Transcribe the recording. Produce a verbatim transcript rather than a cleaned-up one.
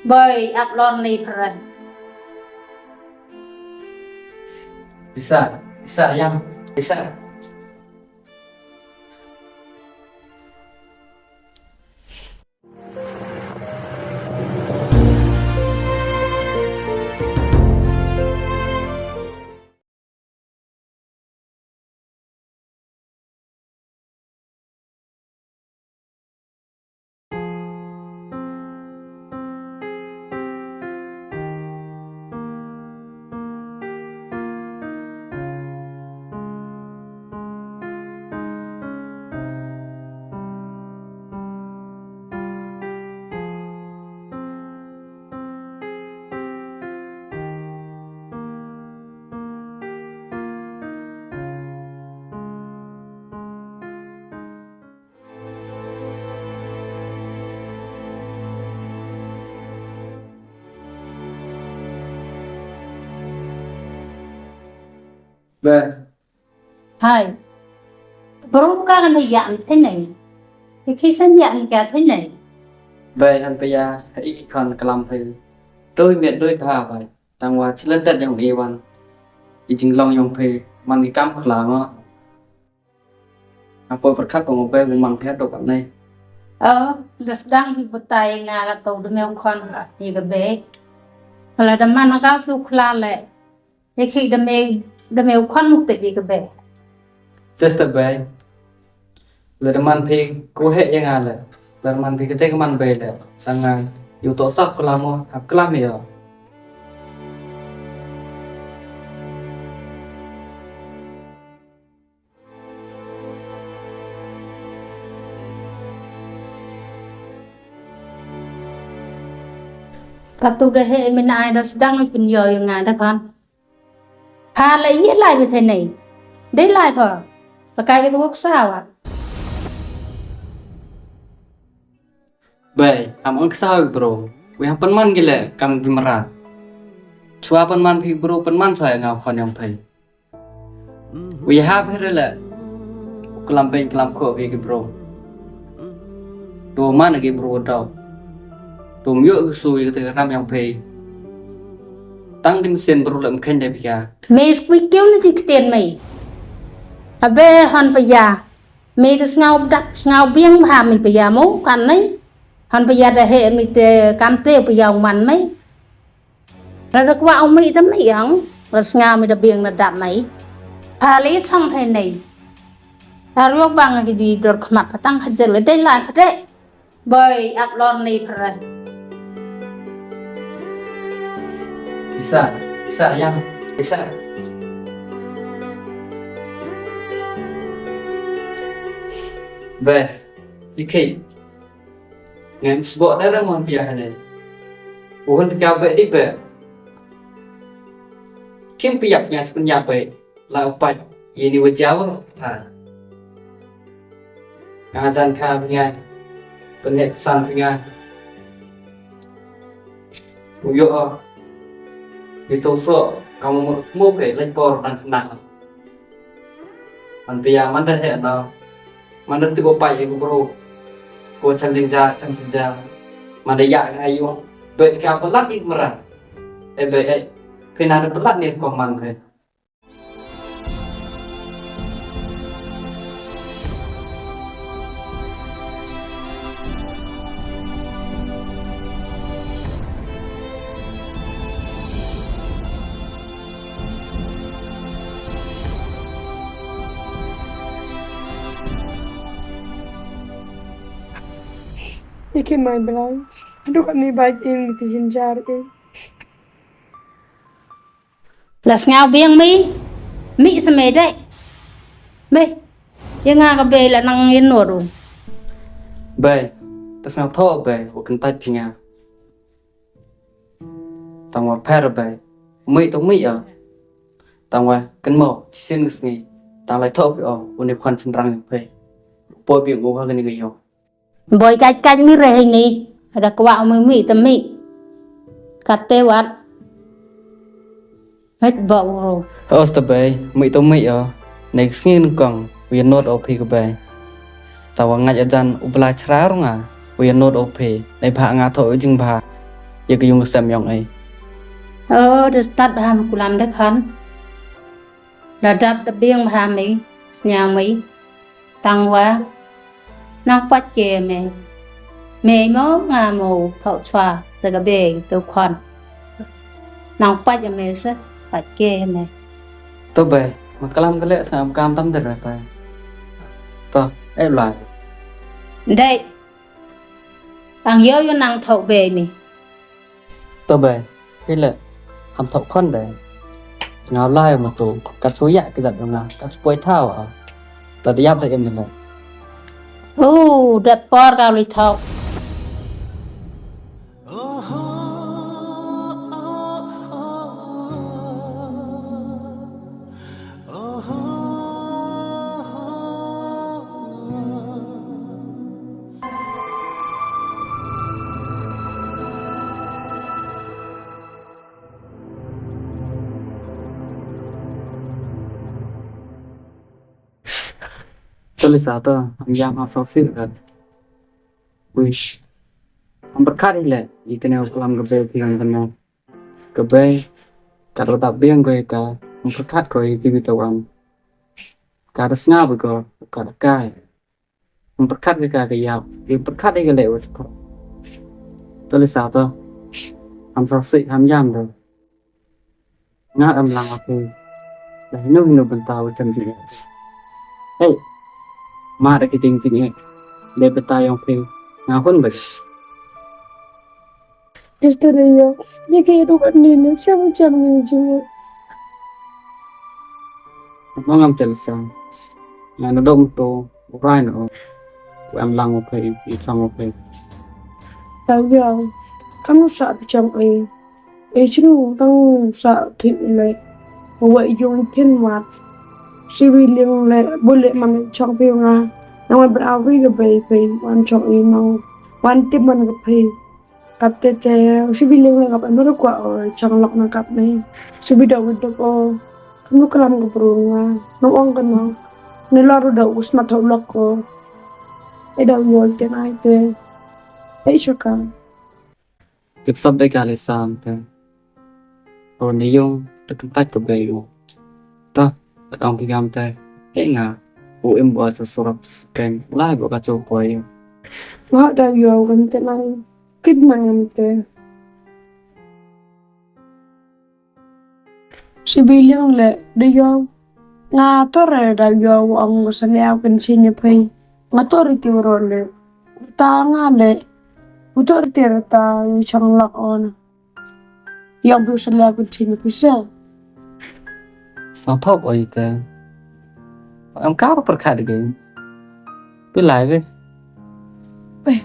Boi, ap lor ni prai. Isa, isa yang, isa. Be. Hai. Bro ka kan ya mi te nei. Ki san ya mi ka te nei. Be, han pe ya, ha i ki khon klam phi. Doi miet doi bha bai. Tang wa chilyndet yong i wan. I jinglong yong phi, man i kam khla ma. Apo pyrkhat ko mo be, mo man phi dok nei. Oh, da sdang phi batai nga ka to da me u khon i ka be. Ka la da man ka tu khla le. Ye khi da me, da me u khon muk te i ka be. Just a be. Le da man phi ko he ya nga le. Le da man phi kate ka man be le. Tang nga yu to sap klam mo, ap klam yo. Katu da he mi na ai da sdang mi pynyoh ya nga da khon. Ha la ye lai bi te nei. Dei lai pha. Pakai ka tu ko sa wa. Be, am ong ksa bro. Wi ha pynman ki le kam ki mrad. Chwa pynman phi bro, pynman chwa ya nga u khon yong phi. Wi ha phi re le. Klam ben klam kho phi ki bro. Do man ki bro do. Do myo ki su ki te ram yong phi. Tang dim sen bro le mkhen de phi ka. Me skui kyo ni ki ktien me. Abe han pa ya. Me da sngaw dak, sngaw biang bha mi pa ya mo, kan nei. Han pa ya da he mi te kam te pa ya u man me. Ra da kwah u mi te mi yang, ra sngaw mi da biang na dap me. Pha le thang the nei. Ra riok bang ki di dor khmat patang kha jel le dei lai pha de. Boi, ap lor ni prai. Isa, isa yang, isa. Be, ikei. Ngam sbok dara mon pia hane. Uhun pia be di be. Kim pia pia sepen ya be. La u pait, ye ni wa jaw, ha. Nga jan ka phi nga, pynheh san phi nga. U yoh, ni to so, ka mo mo mo ke, lai por nang nang. Man pia man da he no, man da tu ko pai ko bro. Ko chan ding ja, chan sin ja. Man da ya ka ayu, be ka palat ik mara. E be e, phi na da palat ni ko man phi. Dikit mai belai. Aduh, kami baik ini di jinjar ini. La sngaw biang mi, mi sa me de. Be, ya nga ka be la nang yin no ru. Be, ta sngaw tho be, u kyntait phi nga. Tang wa pher be, mi to mi ya. Tang wa kynmo, chi sin ka sngi. Tang lai tho phi o, u ni khwan chynrang phi. Po biang u ha ka ni ka yo. Boi, kait kait mi re hei ni, da kwah mi mi te mi. Kate wat. Hei ba u ro. Os te be, mi te mi o. Nei sngi nyngkong, u ya nod o phi ka be. Ta wa ngait ajan u bla chra ro nga, u ya nod o phi. Nei bha nga tho u jingbha. ya ka yung ka sem yong i. O, da stad bha me kulam de khon. Da dap da biang bha me, sñiaw me. Tangwa, nang pait ke me. Me mo nga mo phaw chwa, da ka bei, da khon. Nang pait ya me se, pait ke me. To bei, ma klam ka le sa am kam tam der pa. To, e lai. Dei. Ang yo yo nang thok bei me. To bei, phi le, ham thok khon de. Nga lai ma tu, ka chu ya ki zat nga, ka chu poi thaw a. Ta diap da em le. U, da por ka li thok. To Lisa to, ham yam ha sa fit ka. Wish. Ham pyrkhat i le, i kane u klam ka bei phi kane. Ka bei, ka da dap biang ko i ka, ham pyrkhat ko i ki bi to wan. Ka da sñiaw ko, ka da kai. Ham pyrkhat ka ka yap, i pyrkhat i ka le wa spa. To Lisa to, ham sa fit ham yam to. Nga em lang wa phi. Da hinu hinu bynta wa chem jingeh. Hei. Ma da ki ting jingeh. Le bynta yong phi. Nga hun ba. Esta de yo. Ni ke du kan ni ni chem chem ni jingeh. Ma ngam tel sa. Nga na dom to. Rai no. Wa em lang wa phi. I chang wa phi. Da yo. Kam nu sa bi chang i. E chinu tang sa thik le. Wa yung thin mat. Siwi liang le, bu le man chong phi nga. Nang wan ban awi ka bei phi, wan chong i nang. Wan tip man ka phi. Kap te te, siwi liang le kap anu kwa o, chong lok na kap nei. Siwi da wi dok o. Kanu kalam ka bru nga. Nang ong ka nang. Ni lor da u smat ho lok o. E da yo te nai te. E chaka. Tip sap de ka le sam te. O ni yung, te kyntait ka bei u. Ta, ta dong ki gam te. He nga, u im bo sa surok sa keng, lai bo ka chu poi. Wa da yo kan te lai. Kit man ngam te. Siwi liang le, da yo. Nga to re da yo wa ong sa le au kan chin ya phi. Nga to re ti ro le. Ta nga le. U to re ti re ta yu chang lak on. Yong phi sa le au kan chin ya phi sa. Sa thok oi te. Am ka ro pyrkhat de. Pi lai ve. Weh,